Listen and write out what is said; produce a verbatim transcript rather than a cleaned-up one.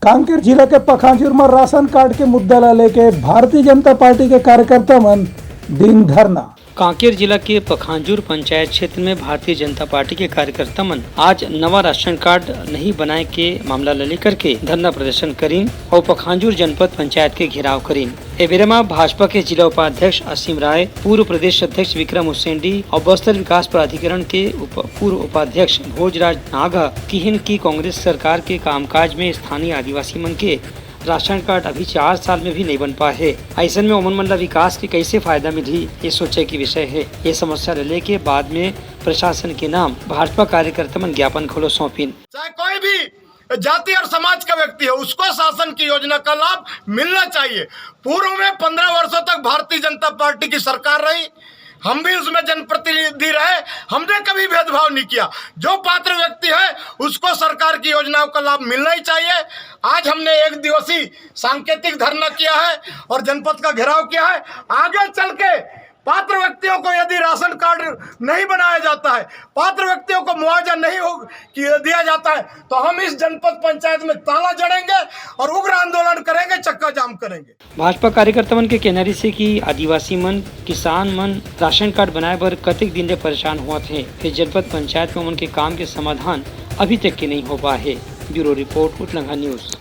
कांकेर जिला के पखांजूर म राशन कार्ड के मुद्दा ला लेके भारतीय जनता पार्टी के कार्यकर्ता मन दिन धरना। कांकेर जिला के पखांजूर पंचायत क्षेत्र में भारतीय जनता पार्टी के कार्यकर्ता मन आज नवा राशन कार्ड नहीं बनाए के मामला ला लेकर के धरना प्रदर्शन करिन और पखांजूर जनपद पंचायत के घेराव करिन। ए बेरा म भाजपा के जिला उपाध्यक्ष असीम राय, पूर्व प्रदेश अध्यक्ष विक्रम उसेंडी और बस्तर विकास प्राधिकरण के उप-, पूर्व उपाध्यक्ष भोजराज नाग ह किहिन कि कांग्रेस सरकार के कामकाज में स्थानीय आदिवासी मन के राशन कार्ड अभी चार साल में भी नहीं बन पाए हे। अइसन में ओमन मन ला विकास के कैसे फायदा मिलही, ये सोचे के विषय हे। ये समस्या ले लेके बाद में प्रशासन के नाम भाजपा कार्यकर्ता मन ज्ञापन घलो सौंपिन। चाहे कोई भी जाति और समाज का व्यक्ति हो, उसको शासन की योजना का लाभ मिलना चाहिए। पूर्व में पंद्रह वर्षों तक भारतीय जनता पार्टी की सरकार रही, हम भी उसमें जनप्रतिनिधि रहे, हमने कभी भेदभाव नहीं किया। जो पात्र व्यक्ति है, उसको सरकार की योजनाओं का लाभ मिलना ही चाहिए। आज हमने एक दिवसीय सांकेतिक धरना किया है और जनपद का घेराव किया है। आगे चल के पात्र व्यक्तियों को यदि राशन कार्ड नहीं बनाया जाता है, पात्र व्यक्तियों को मुआवजा नहीं हो, कि दिया जाता है, तो हम इस जनपद पंचायत में ताला जड़ेंगे और उग्र आंदोलन करेंगे, चक्का जाम करेंगे। भाजपा कार्यकर्ता मन के कहना रहिसे कि आदिवासी मन, किसान मन राशन कार्ड बनाए बर कतेक दिन ले परेशान होवत हे, फिर जनपद पंचायत में उमन के काम के समाधान अभी तक के नहीं हो पाए हे। Bureau report, Utlangha news.